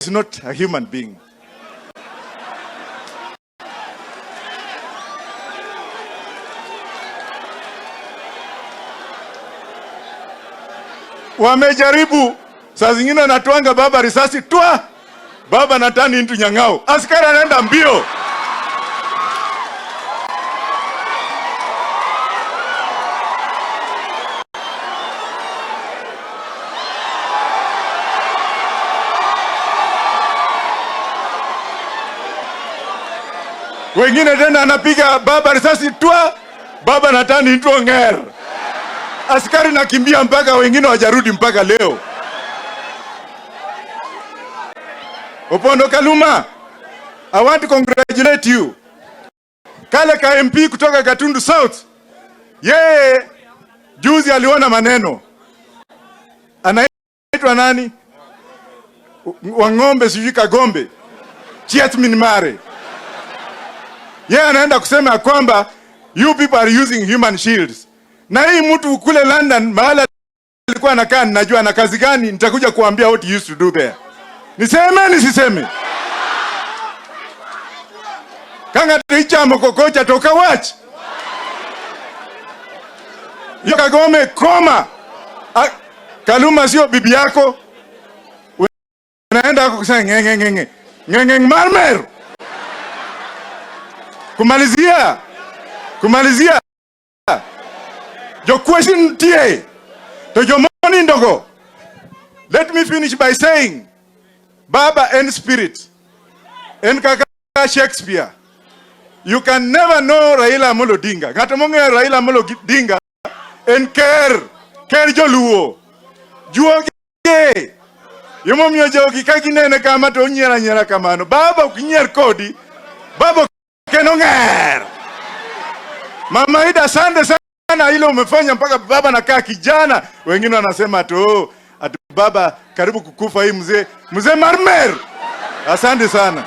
Not a human being. Wamejaribu saa zingine anatwanga baba risasi twa, baba na-turn into nyang'au, askari anaenda mbio. Wengine tena anapiga baba risasi twa, baba na-turn into ng'er, askari nakimbia mpaka wengine wajarudi mpaka leo. Opondo Kaluma, I want to congratulate you. Kale ka MP kutoka Gatundu South, yeye juzi aliona maneno, anaitwa nani? Wang'ombe sijui Kagombe, Chietmin Mare. Yeye anaenda kusema ya kwamba you people are using human shields. Na hii mtu kule London mahali alikuwa anakaa, ninajua na kazi gani, nitakuja kuambia what he used to do there. Niseme nisiseme? Kanga ichamo kokocha toka wach. Hiyo Kagome koma. Kaluma sio bibi yako. Unaenda kusema ngenge ngenge. Ngenge marmer. Kumalizia. Kumalizia. Jokwesi ntie. To jomoni ndogo. Let me finish by saying Baba en spirit. En kaka Shakespeare. You can never know Raila Amolo Odinga. Ng'ato mong'eyo Raila Amolo Odinga en ker, ker joluo. Juoge. Emomiyo jogi ka ginene kama to onyiero anyiera kamano. Baba ok nyier kodi. Baba ok en ong'er. Mama Ida, asante sana ile umefanya mpaka baba nakaa kijana. Wengine wanasema tu oh, ati baba karibu kukufa hii mzee. Mzee Marmer. Asante sana.